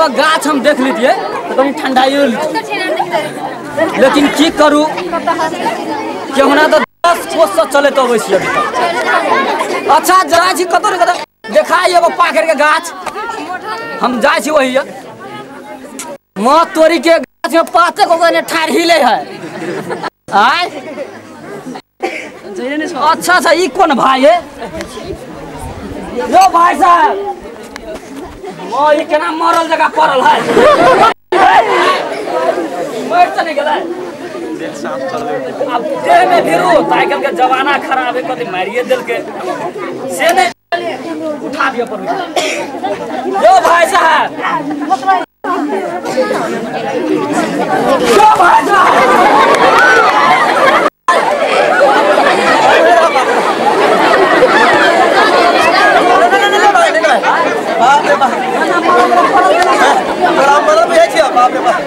एगो गाछ हम देख लीतियै तऽ कनि ठंडाइयो लीतियै, लेकिन की करू केहुना तऽ 10 कोस से चलैत अबै छी अभी तक। अच्छा जाइ छी कतौ ने कतौ देखाइ एगो पाकड़ के गाछ, हम जाइ छी वही माँ तोरी के गाछ में पाते को ने ठाढ़ हिले है। आय अच्छा अच्छा ई कोन भाई है यो भाई साहब, ओ ई केना मरल जगह पड़ल है, मर तऽ नहीं गेलै। अब देह में भिरू तऽ आइ काल्हि के जमाना खराब है, कथी मारिए देलकै से नहीं उठा दिअ पड़ै। यो भाई साहब, यो भाई साहब, बाप रे बाप, तोरा मरल बुझै छियै, बाप रे बाप।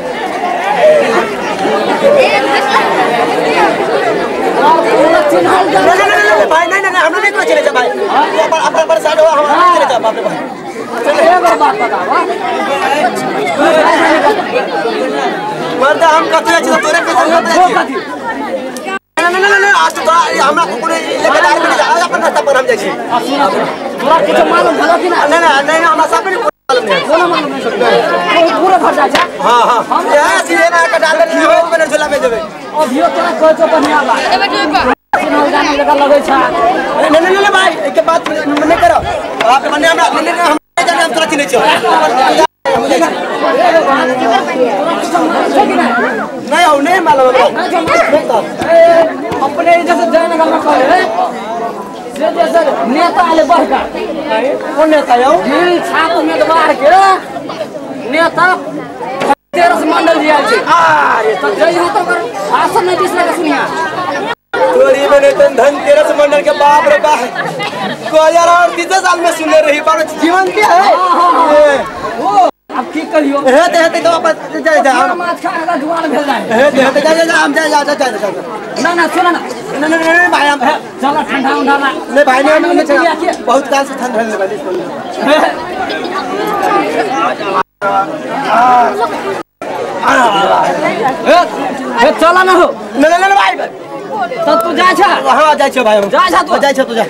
नहीं भाई, नहीं नहीं हम नहीं तोरा चले जा भाई, तू अपन अपन अपन साइड हो, हम नहीं चले जा, बाप रे बाप। एगो बात बतावा मर्दा, हम कतौ जाइ छी तोरे के संग जाइ छी। नहीं नहीं नहीं आज तो हमरा कोनो लेके दार में जा, अपन रास्ता पर हम जाइ छी। तोरा किछु मालूम भेलो कि ना? नहीं नहीं नहीं हमरा सब नहीं मालूम नहीं, कोनो मालूम नहीं, पूरा भर जाइ छै। हां हां हम यहां सीधे ना के डाल देली हो बने झोला में देबे। अभियो तोरा कहै छौ बढ़िया बात, चिन्हल जानल जगह लगै छै। नहीं नहीं नहीं भाई एक बात नहीं करो, बाप रे मने हमरा नहीं हम नहीं जाने, हम तोरा चिन्है छियौ। नहीं हो नहीं मालूम हमरा अपने जैसे जयनगर में कहे से जैसे नेता आले बड़का, कौन नेता यौ? जी छाप उम्मीदवार के नेता तेरस मंडल जी आयल छै। अरे तो जइहो तो ओकर भाषण नहीं बिसरै के सुनिया। तोरी बने तन धन तेरस मंडल के, बाप रे बाप, 2038 साल में सुनने रही पर जीवन के है। ओ अब की कहियो, हेते हेते तो अपन जा जा हम माछ खा के जुआन भेल जाय, हेते हेते जा जा हम जा जा जा जा जा। ना ना सुन ना, नहीं नहीं नहीं भाई हम चल ठंडा उंडा ना। नहीं भाई नहीं नहीं बहुत काल से ठंड रहने वाली। ए चल ना हो। नहीं नहीं भाई तब तू जाइ छ? हां जाइ छ भाई, हम जाइ छ, तू जाइ छ, तू जा।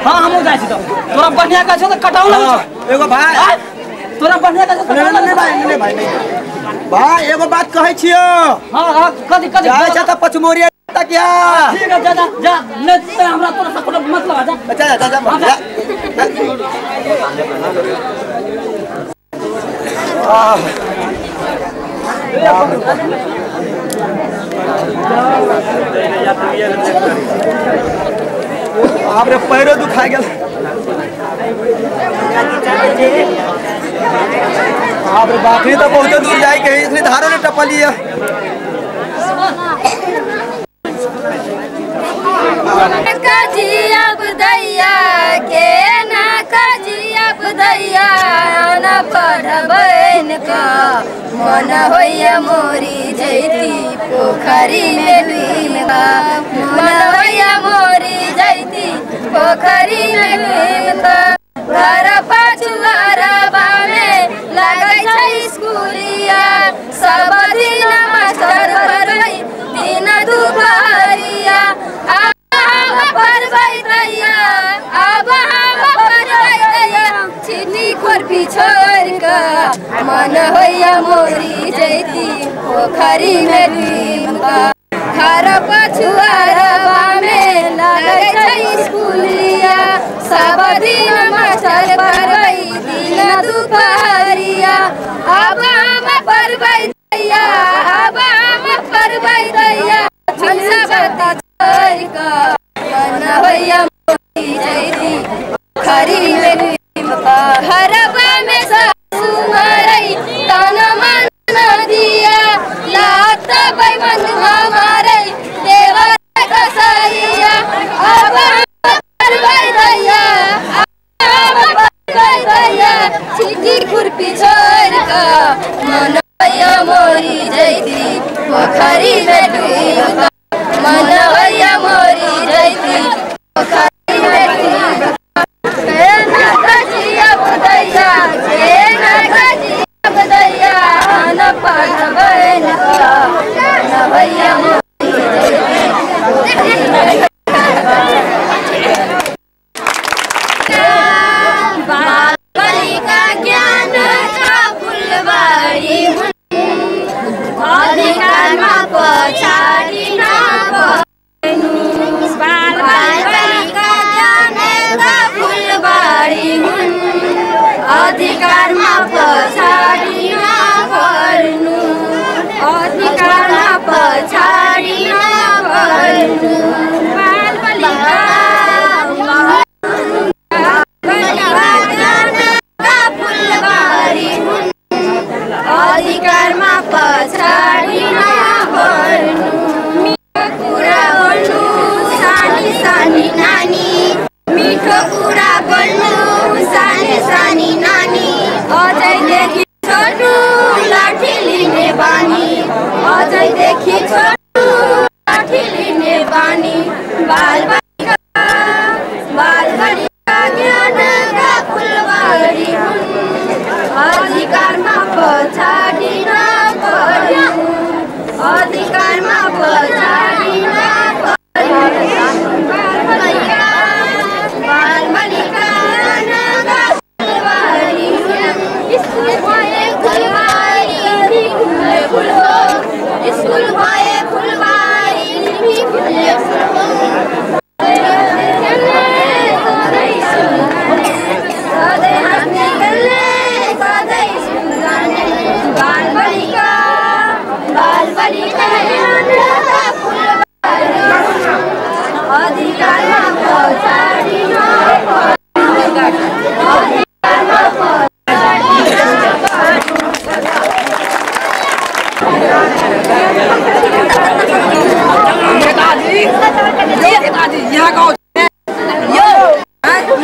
हां हमहु जाइ छी। तब तोरा बढ़िया का छ त कटाउ लगै छ एगो भाई, तोरा बढ़िया का छ। नहीं नहीं भाई नहीं भाई नहीं भाई एगो बात कहै छियो। हां हां कथि कथि जाइ छ त पचमोरिया तक या। ठीक है जा जा जा, नहीं त हमरा तोरा से कोनो मतलब है, जा जा जा जा जा। बाप रे पैरो दुखा गेल। बाप रे बाप, तो बहुत दूर जाए के इसलिए धारो ने टपलिए। कजिया बुदैया के ना कजिया बुदैया न पढ़बैन का मन होइया मोरी जैती पोखरी में डूब का, मन होइया मोरी जैती पोखरी में डूब का। घर पछुआरबा में लगै छै स्कूलिया, सब दिन मास्टर पढ़बै दिन दुपहरिया। आब पढ़बै दैया, आब हम पढ़बै दैया छिटी खुरपी छोड़ि कऽ, मन होइया मोरी जैती पोखरी में डूब कऽ। घर पछुआरबा में लगै छै स्कूलिया, सब दिन मास्टर पढ़बै दिन दुपहरिया। आब हम पढ़बै दैया, आब हम पढ़बै दैया सब छोड़ि कऽ, मन होइया मोरी जैती पोखरी में डूब कऽ। घरबा में सासु मारै तन मन दिया, लात बैमन मारै देवर कसैया। आब हम पढ़बै दैया, आब पढ़बै दैया छिटी खुरपी छोड़ि कऽ, मन होइया मोरी जैती पोखरी में डूब कऽ, मन होइया मोरी जैती पोखरी में डूब कऽ। पर्नु बाल बालिका फुलबारी हुन् अधिकारमा पछाडि नपर्नु मिठो कुरा बोल्नु सानी सानी नानी मिठो कुरा बोल्नु सानी सानी नानी अझैदेखि छोड्नु लाठी लिने बानी अझैदेखि छोड्नु लाठी लिने बानी बाल बालिका बाल बालिका ज्ञानका फुलबारी हुन् अधिकारमा पछाडि नपर्नु अधिकारमा पछाडि नपर्नु बाल बालिका ज्ञानका फुलबारी हुन् स्कुल भए फुलबारी फुल्ने फुल हो स्कुल भए फुलबारी फुल्ने फुल हो सधैँ हाँस्ने खेल्ने सधैँ स्कुल जाने बाल बालिका ज्ञानका फुलबारी अधिकारमा पछाडि नपर्नु अधिकारमा पछाडि नपर्नु। नेताजी यहाँ गाउँ यो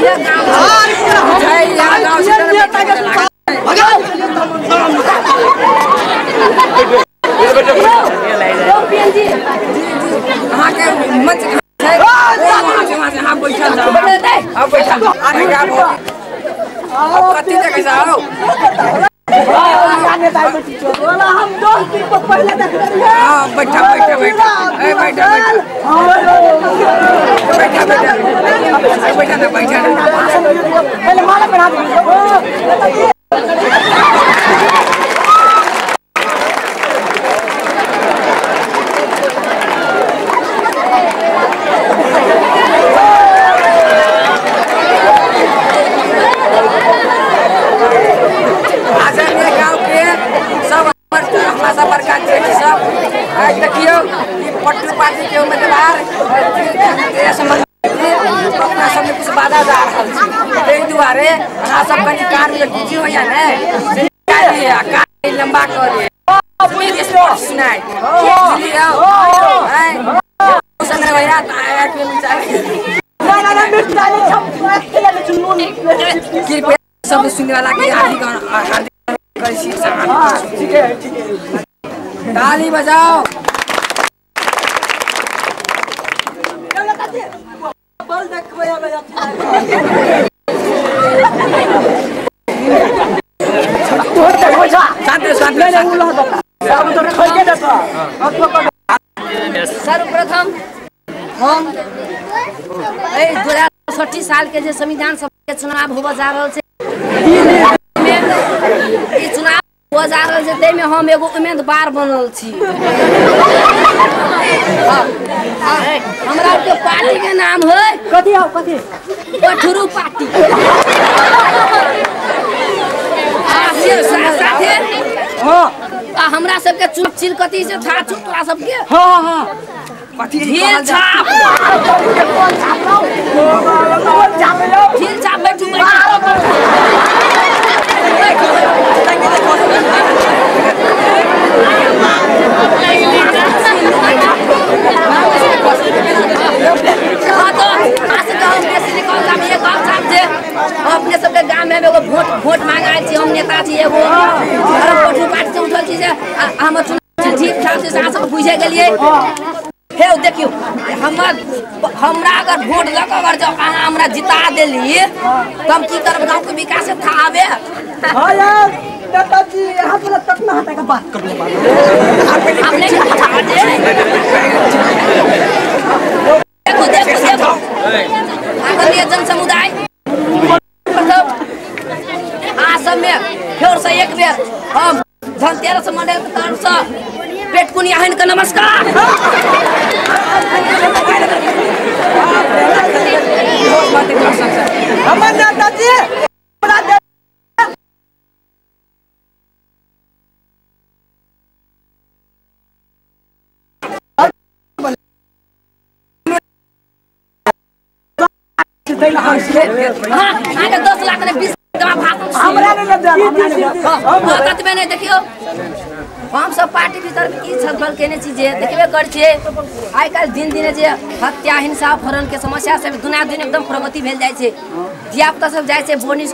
यहाँ गाउँ छै यहाँ गाउँ मंच देखियो पट्टू पार्टी के उम्मीदवार अपना सब कुछ बाधा जा रहा है दुआरे अहाँ सब कनी कान में बिजी होइया ने कान लंबा कर सुनाई कृपया सब सुनने वाला के हार्दिक ताली बजाओ। सर्वप्रथम हम 2068 साल के जे संविधान सभा के चुनाव होबऽ जा रहल छै, ई चुनाव होबऽ जा रहल छै ताहिमे हम एगो उम्मीदवार बनल छी। हमरा के पार्टी के नाम है कथी हौ कथी पठुरु पार्टी। साथे हमरा सबके चुप चिल कथी से था चुप तोरा सबके। हां हां कथी ढील छाप ढील छाप बैठू अपने सबके गाँव में एगो वोट वोट मांगे आयल छी, हम नेता छी एगो पठू पार्टी से उठल छी जे हमर चुनाव ठीक ठाक से अहाँ सब बुझे गेलियै। हे देखियौ हमर हमरा अगर वोट लऽ कऽ अगर जब अहाँ हमरा जिता देली तऽ हम की करब गाँव के विकास था आबे। हां यार नेताजी यहाँ पर तक ना हटा के बात कर ले देखो देखो देखो आदरणीय जन समुदाय में फिर से एक बेर हम धनतेरस मंडल के तरफ से पेटकुनिया के नमस्कार। हमर नेताजी तैला हां अहाँ 10 लाख ने 20 दवा भाषण हमरा ने दे हमरा ततबे नहीं। देखियो हम सब पार्टी भीतर ई छलफल केने छी जे देखबे कर छियै आइ काल्हि दिन दिने जे हत्या हिंसा अपहरण के समस्या सब दुना दिन एकदम प्रगति भेल जाइ छै। धिया पुता सब जाइ छै बोनी